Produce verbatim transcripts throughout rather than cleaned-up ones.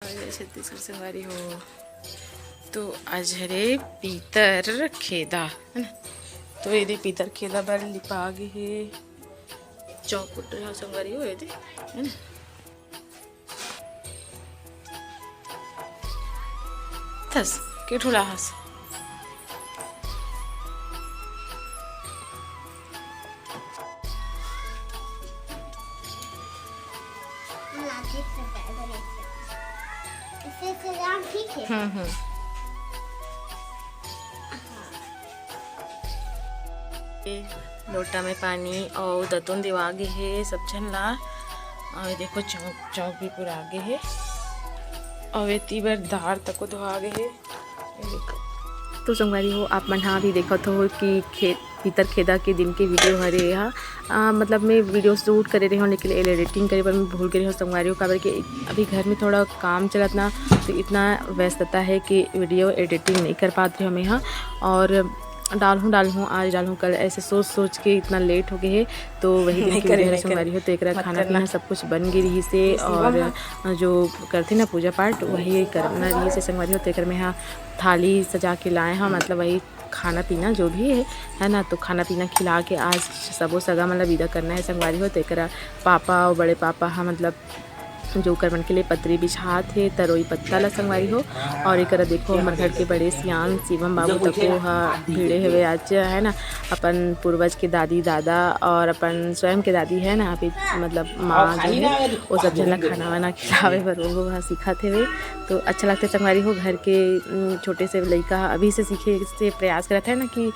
जय छत्तीसगढ़ संगवारी हो। तो आज हरे पीतर खेदा, है ना? तो ये दे पीतर खेदा बर लिपा गे हे, चौक कुट रहे हो संगवारी हो, ये दे, है ना? तस, के ठुला हस? इससे इंतजाम ठीक है। हम्म, हम्म। ये लोटा में पानी और दतुन देवा गे हे सब झन ला। और ये देखो चौक, चौक भी पूरा आगे हे। और ये तीबर दार तको धोआ गे हे। ये देखो। तो संगवारी हो, आप मन हा अभी देखत हो कि खेत, पीतर खेदा के दिन के वीडियो हरे हा। आ, मतलब मैं वीडियो शूट करे रहे हूँ, लेकिन एडिटिंग करे बर मैं भूल गए हूँ संगवारी हो, काबर कि अभी घर में थोड़ा काम चलत ना, तो इतना व्यस्तता है कि वीडियो एडिटिंग नहीं कर पात रहे हूँ मैं हा। और डालहूँ, डालहूँ, आज डालहूँ, कल, ऐसे सोच सोच के इतना लेट हो गए है। तो वही दिन नहीं के करे, वीडियो है नहीं करे। संगवारी हो, तो एकरा मत खाना करना। पीना सब कुछ बन गई रही से, ये शिवम और है। जो करथे ना पूजा पाठ, वही करना रही से संगवारी हो। तो एकर में हा थाली सजा के लाए हा, मतलब वही खाना पीना जो भी है, है ना, तो खाना पीना खिला के आज सबो सगा मतलब विदा करना है संगवारी हो। तो एकरा पापा और बड़े पापा हा मतलब जो ओकर मन के लिए पतरी बिछात हे, तरोई पत्ता ला संगवारी हो। और एकरा देखो, हमर घर के बड़े सियान शिवम बाबू तको हा भिड़े हवे आज, है ना, अपन पूर्वज के दादी दादा और अपन स्वयं के दादी है ना, अभी मतलब माँ जो है, वो सब झन ला खाना वाना खिलावे बर वो हा सिखात हवे। तो अच्छा लगता है संगवारी हो, घर के उम, छोटे से लइका अभी से सीखे से प्रयास करत है ना कि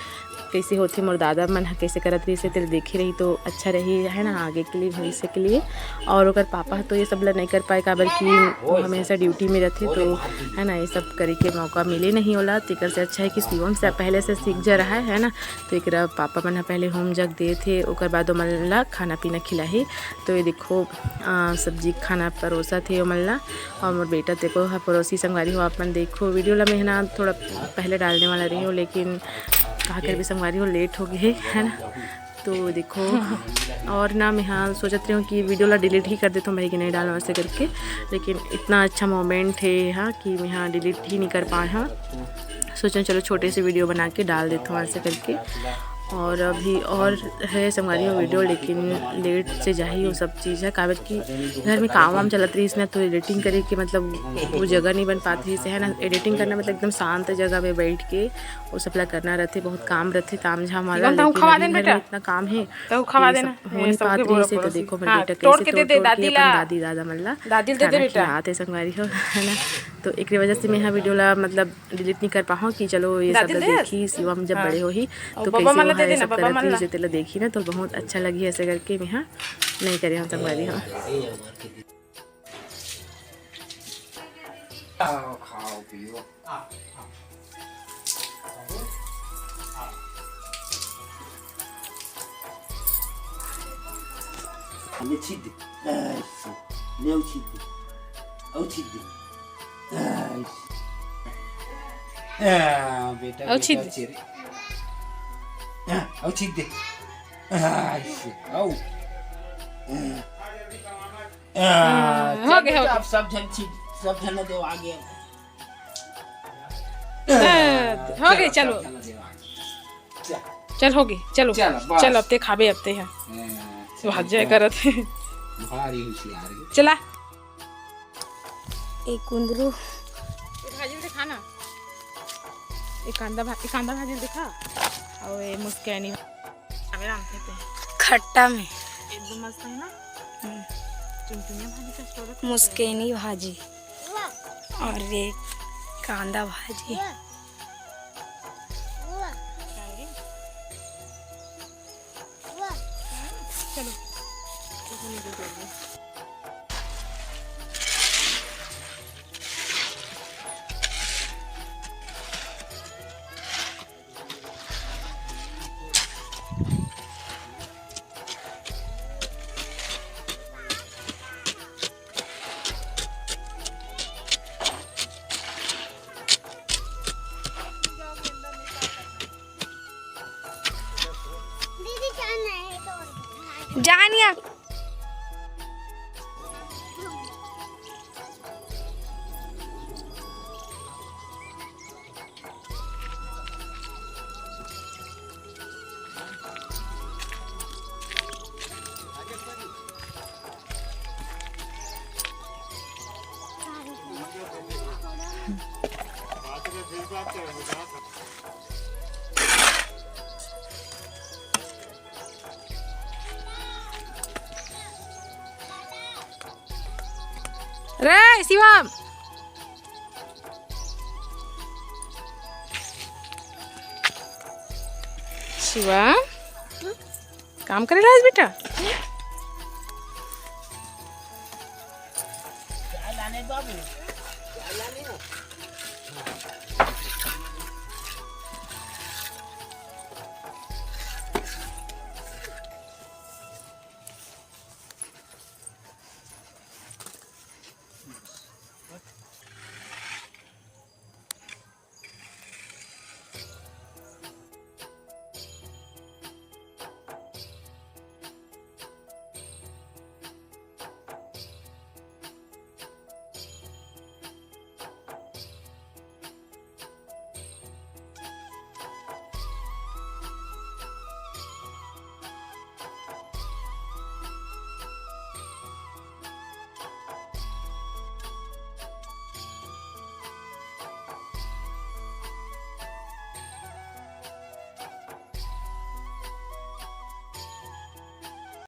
कैसे होथे, मोर दादा मन ह कैसे करत रहिस हे, तेला देखे रही तो अच्छा रही, है ना, आगे के लिए, भविष्य के लिए। और ओकर पापा ह तो ये सब ला नहीं कर पाए, काबर कि वो हमेशा ड्यूटी में रहथे, तो है ना, ये सब करे के मौका मिले नहीं ओला। तेकर से अच्छा है कि शिवम से पहले से सीख जा रहा है, है ना। तो एकरा पापा मन ह पहले होम जग देथे, ओकर बाद ओमन ला खाना पीना खिलाही। तो ये देखो, आ, सब्जी खाना परोसत हे ओमन ला। और मोर बेटा तेको ह परोसी संगवारी हो, आप मन देखो वीडियो ला। मैं ना थोड़ा पहले डालने वाला रही हूँ, लेकिन का करबे संगवारी हो, लेट हो गए, है ना। तो देखो, और ना मैं हाँ सोचत रही हूँ कि वीडियो ला डिलीट ही कर देता हूँ भाई, कि नहीं डालना वैसे करके, लेकिन इतना अच्छा मोमेंट है हाँ कि मैं हाँ डिलीट ही नहीं कर पाए हाँ। सोचें चलो छोटे से वीडियो बना के डाल देता हूँ ऐसे करके। और अभी और है संगवारी हो वीडियो, लेकिन लेट से जाही वो सब चीज़ है, काबर कि घर में काम वाम चलत रहिस ना, तो एडिटिंग करे के मतलब वो जगह नहीं बन पात रहिस है ना। एडिटिंग करना मतलब एकदम शांत जगह में बैठ के वो सब ला करना रहथे, बहुत काम रहथे, ताम झाम वाला। लेकिन अभी घर में इतना काम है, तो खवा देना, हो नहीं पात रहिस है। तो देखो, मेरे बेटा कैसे तोड़ तोड़ के अपन दादी दादा मन ला दादी दे दे बेटा, खिलात हे संगवारी हो, है ना। तो एक वजह से मैं हाँ वीडियो ला मतलब डिलीट नहीं कर पाहूँ कि चलो ये सब देखी शिवम जब बड़े होही तो कैसे वो है सब करत रही, तेला देखी ना तो बहुत अच्छा लगी। ऐसे करके मैं हाँ नहीं करे हूँ संगवारी हो। खाओ, खाओ, पियो। ले छीट दे। ऐसे। ले, अउ छीट दे। अउ छीट दे। ऐसे। आ, बेटा, अउ छीट दे। हाँ, अउ छीट दे। ऐसे। अउ। आ, हाँ, हो गए, हो गए। अब सब झन छीट, सब झन दे आगे। आ, हो गए, चलो। चल, हो गई, चलो। चल, बस। चल, अब ते खाबे, अब ते है। हाँ, भाग जाए करत है। भारी होशियार है। चला। ए कुंदरू। ये भाजी दिखा ना। ये कांदा भा-, ये कांदा भाजी दिखा। और ये मुस्कैनी। अबे राम थे ते। खट्टा में। एकदम मस्त है ना? हम्म। चुनचुनिया भाजी का स्टोर है। मुस्कैनी भाजी। और ये कांदा भाजी। चलो। रे शिवम, शिवम, काम करे ला आज बेटा?